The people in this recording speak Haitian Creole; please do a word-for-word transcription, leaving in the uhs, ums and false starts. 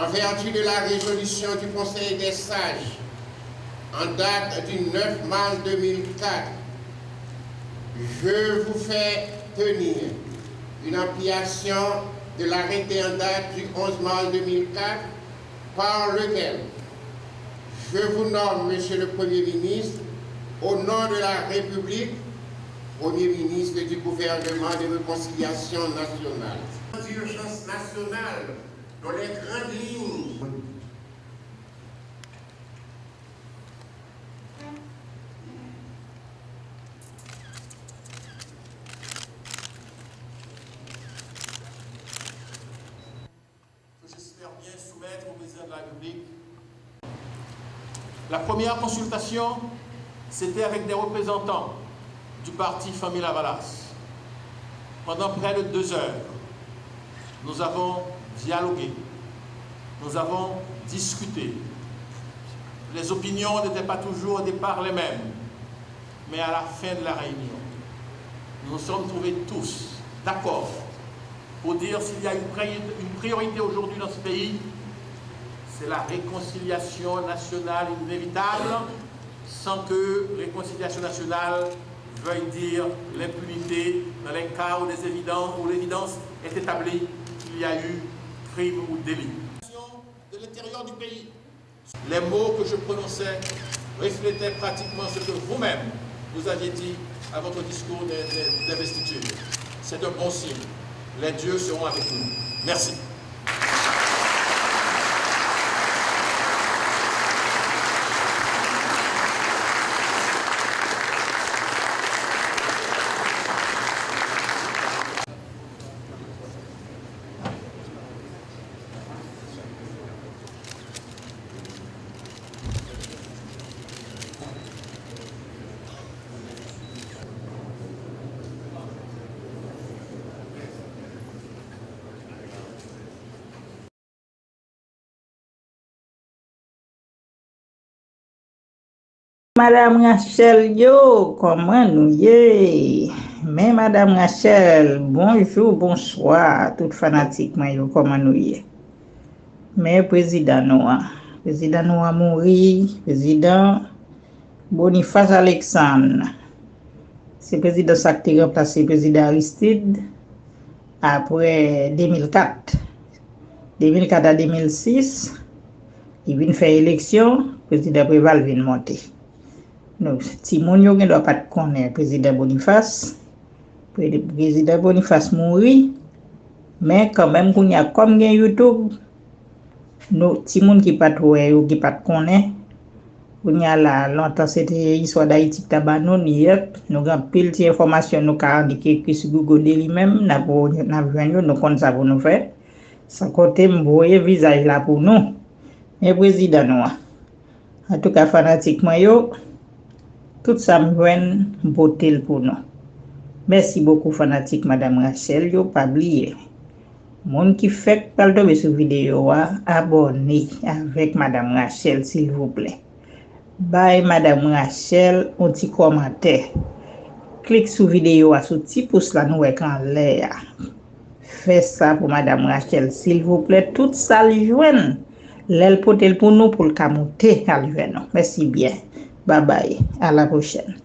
En vertu de la résolution du Conseil des sages en date du neuf mars deux mille quatre, je vous fais tenir une application de l'arrêté en date du onze mars deux mille quatre par lequel je vous nomme, Monsieur le Premier ministre, au nom de la République, Premier ministre du gouvernement de réconciliation nationale. D'urgence nationale dont les grandes lignes que j'espère bien soumettre au président de la République. La première consultation, c'était avec des représentants du parti Fanmi Lavalas. Pendant près de deux heures, nous avons dialogué, nous avons discuté. Les opinions n'étaient pas toujours au départ les mêmes, mais à la fin de la réunion, nous nous sommes trouvés tous d'accord pour dire s'il y a une priorité, une priorité aujourd'hui dans ce pays, c'est la réconciliation nationale inévitable, sans que réconciliation nationale veuille dire l'impunité dans les cas où des évidents, où l'évidence est établie qu'il y a eu crime ou délit. De l'intérieur du pays. Les mots que je prononçais reflétaient pratiquement ce que vous-même vous aviez dit à votre discours de- de- d'investiture. C'est un bon signe. Les dieux seront avec nous. Merci. Madanm Rachel yo, kòman nou ye? Men Madanm Rachel, bonjou, bonswa, tout fanatik mwen yo, kòman nou ye? Men prezidan nou an, prezidan nou an mouri, prezidan Boniface Alexandre. Se prezidan sa k te ranplase prezidan Aristide apre de mil kat. De mil kat a de mil sis, li vin fè eleksyon, prezidan Preval vin monte. Donk, timoun yo gen dwa pa t konnen prezidan Boniface. Pre- Prezidan Boniface mouri, men kanmenm kounye a, kòm gen YouTube, nou, timoun ki pa t wè yo, ki pa t konnen, kounye a la, lontan se te Histoire d'Haïti ki ta ba nou, nou yèt, nou gen anpil ti enfòmasyon nou ka annik ekri sou Google de li menm, n ap, n ap jwenn yo, nou konn sa pou nou fè. San konte m voye vizaj la pou nou. Men prezidan nou an. Antouka, fanatik mwen yo, tout sa m jwenn, m pote l pou nou. Mèsi bokou, fanatik Madanm Rachel yo, pa bliye. Moun ki fèk pral tonbe sou videyo a, abòne avèk Madanm Rachel, silvouplè. Bay Madanm Rachel yon ti kòmantè. Klik sou videyo a, sou ti pous la nou wè k anlè a. Fè sa pou Madanm Rachel, silvouplè. Tout sa l jwenn, lè l pote l pou nou, pou l ka moute al jwenn nou. Mèsi byen. Babay. A la pwochèn.